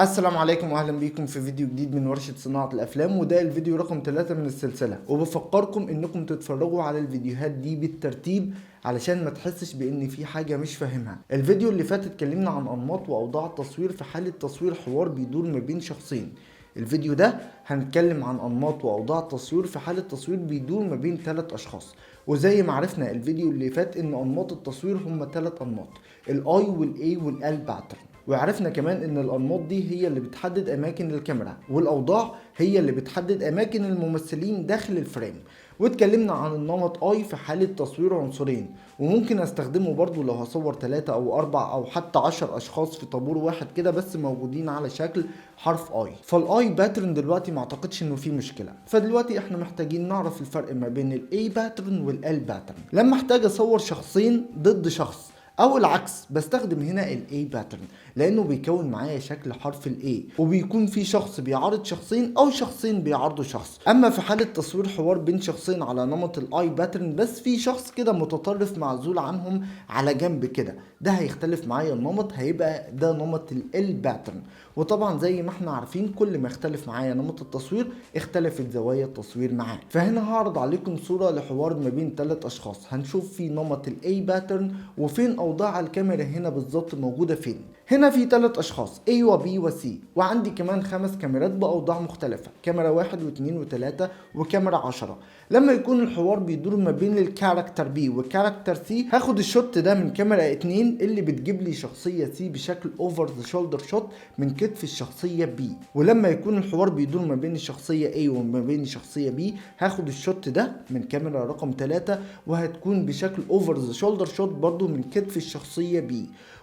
السلام عليكم واهلا بيكم في فيديو جديد من ورشة صناعة الافلام، وده الفيديو رقم 3 من السلسلة. وبفكركم انكم تتفرجوا على الفيديوهات دي بالترتيب علشان ما تحسش بان في حاجة مش فاهمها. الفيديو اللي فات اتكلمنا عن انماط واوضاع التصوير في حالة تصوير حوار بيدور ما بين شخصين. الفيديو ده هنتكلم عن انماط واوضاع التصوير في حالة تصوير بيدور ما بين 3 اشخاص. وزي ما عرفنا الفيديو اللي فات ان انماط التصوير هم 3 انماط، ال I وال A وال L pattern. وعرفنا كمان ان الانماط دي هي اللي بتحدد اماكن الكاميرا، والاوضاع هي اللي بتحدد اماكن الممثلين داخل ال frame. واتكلمنا عن النمط I في حالة تصوير عنصرين، وممكن استخدمه برضو لو هصور 3 او 4 او حتى 10 اشخاص في طابور واحد كده، بس موجودين على شكل حرف I. فال I pattern دلوقتي ما اعتقدش انه في مشكلة. فدلوقتي احنا محتاجين نعرف الفرق ما بين ال A pattern وال L pattern. لما احتاج اصور شخصين ضد شخص او العكس بستخدم هنا ال A pattern، لانه بيكون معايا شكل حرف ال A، وبيكون في شخص بيعارض شخصين او شخصين بيعارضوا شخص. اما في حالة تصوير حوار بين شخصين على نمط ال I pattern، بس في شخص كده متطرف معزول عنهم على جنب كده، ده هيختلف معايا النمط، هيبقى ده نمط ال L pattern. وطبعا زي ما احنا عارفين كل ما اختلف معايا نمط التصوير اختلفت زوايا التصوير معاه. فهنا هعرض عليكم صورة لحوار ما بين 3 اشخاص، هنشوف في نمط ال A pattern وفين اوضاع الكاميرا هنا بالظبط موجودة فين. هنا في 3 اشخاص A و B و C، وعندي كمان 5 كاميرات باوضاع مختلفة، كاميرا 1 و2 و3 وكاميرا 10. لما يكون الحوار بيدور ما بين ال character B وال character C، هاخد ال shot ده من كاميرا 2 اللي بتجيب لي شخصية C بشكل over the shoulder shot من كتف الشخصية B. ولما يكون الحوار بيدور ما بين الشخصية A وما بين الشخصية B، هاخد ال shot ده من كاميرا رقم 3 وهتكون بشكل over the shoulder shot برضو من كتف الشخصية B.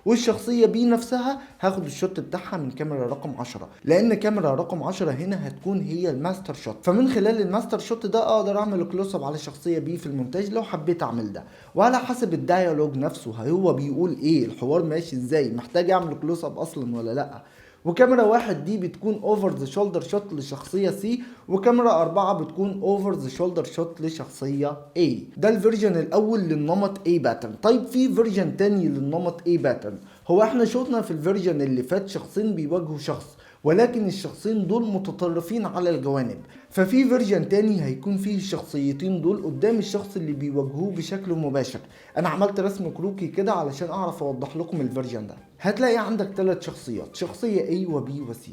والشخصية B نفسها هاخد ال shot بتاعها من كاميرا رقم 10، لان كاميرا رقم 10 هنا هتكون هي ال master shot. فمن خلال ال master shot ده اقدر اعمل close up على الشخصية B في المونتاج لو حبيت اعمل ده. وعلى حسب ال dialogue نفسه هو بيقول ايه، الحوار ماشي ازاي، محتاج اعمل close up اصلا ولا لا. وكاميرا 1 دي بتكون over the shoulder shot لشخصية C، وكاميرا 4 بتكون over the shoulder shot لشخصية A. ده ال version الأول للنمط A pattern. طيب في version تاني للنمط A pattern. هو احنا شفنا في ال version اللي فات شخصين بيواجهوا شخص، ولكن الشخصين دول متطرفين على الجوانب. ففي version تاني هيكون فيه الشخصيتين دول قدام الشخص اللي بيواجهوه بشكل مباشر. انا عملت رسم كروكي كده علشان اعرف اوضح لكم ال version ده. هتلاقي عندك 3 شخصيات، شخصية A و B و C.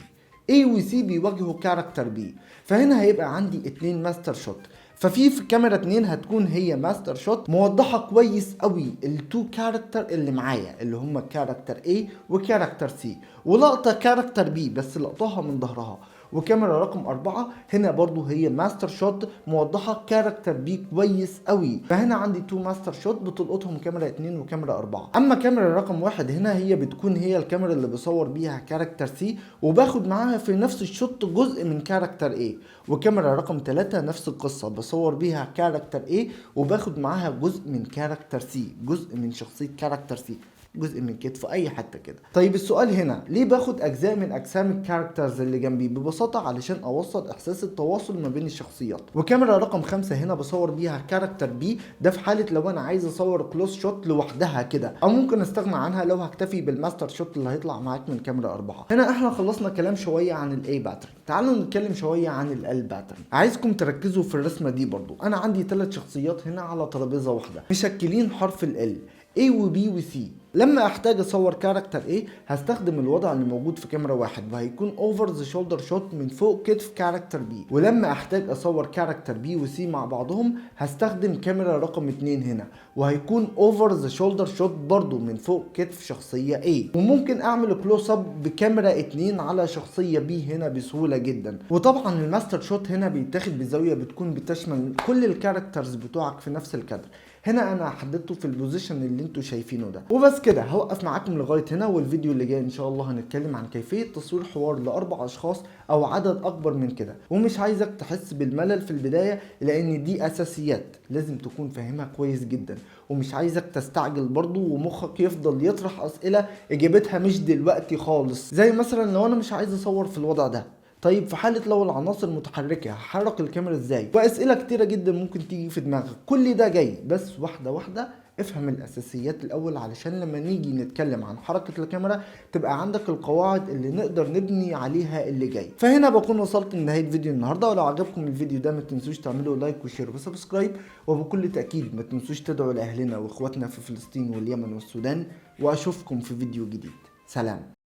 A و C بيواجهوا character B، فهنا هيبقى عندي 2 master shot. ففي كاميرا 2 هتكون هي master shot موضحة كويس قوي ال two character اللي معايا اللي هم character A و character C، ولقطة character B بس لقطاها من ظهرها. وكاميرا رقم 4 هنا برضو هي master shot موضحة character B كويس قوي. فهنا عندي two master shot بتلقطهم كاميرا 2 وكاميرا 4. اما كاميرا رقم 1 هنا هي بتكون هي الكاميرا اللي بصور بيها character C، وباخد معاها في نفس ال shot جزء من character A. وكاميرا رقم 3 نفس القصة، بصور بيها character A وباخد معاها جزء من character C، جزء من شخصية character C، جزء من كتفه، اي حته كده. طيب السؤال هنا ليه باخد اجزاء من اجسام ال characters اللي جنبي؟ ببساطه علشان اوصل احساس التواصل ما بين الشخصيات. وكاميرا رقم 5 هنا بصور بيها character B، ده في حاله لو انا عايز اصور close shot لوحدها كده، او ممكن استغنى عنها لو هكتفي بال master shot اللي هيطلع معاك من كاميرا 4. هنا احنا خلصنا كلام شويه عن ال A pattern، تعالوا نتكلم شويه عن ال L pattern. عايزكم تركزوا في الرسمه دي برضو. انا عندي 3 شخصيات هنا على ترابيزه واحده مشكلين حرف ال L، A و B و C. لما احتاج اصور character A هستخدم الوضع اللي موجود في كاميرا 1، وهيكون over the shoulder shot من فوق كتف character B. ولما احتاج اصور character B و C مع بعضهم هستخدم كاميرا رقم 2 هنا، وهيكون over the shoulder shot برضو من فوق كتف شخصية A. وممكن اعمل close up بكاميرا 2 على شخصية B هنا بسهولة جدا. وطبعا ال master shot هنا بيتاخد بزاوية بتكون بتشمل كل ال characters بتوعك في نفس الكادر. هنا انا حددته في ال position اللي انتوا شايفينه ده. وبس كده هوقف معاكم لغايه هنا، والفيديو اللي جاي ان شاء الله هنتكلم عن كيفيه تصوير حوار لاربع اشخاص او عدد اكبر من كده. ومش عايزك تحس بالملل في البدايه، لان دي اساسيات لازم تكون فاهمها كويس جدا. ومش عايزك تستعجل برضو ومخك يفضل يطرح اسئله اجابتها مش دلوقتي خالص، زي مثلا لو انا مش عايز اصور في الوضع ده، طيب في حالة لو العناصر متحركة هحرك الكاميرا ازاي؟ واسئلة كتيرة جدا ممكن تيجي في دماغك. كل ده جاي، بس واحدة واحدة. افهم الاساسيات الاول علشان لما نيجي نتكلم عن حركة الكاميرا تبقى عندك القواعد اللي نقدر نبني عليها اللي جاي. فهنا بكون وصلت لنهاية فيديو النهاردة، ولو عجبكم الفيديو ده ما تنسوش تعملوا like و share و subscribe، وبكل تأكيد ما تنسوش تدعوا لأهلنا واخواتنا في فلسطين واليمن والسودان، واشوفكم في فيديو جديد. سلام.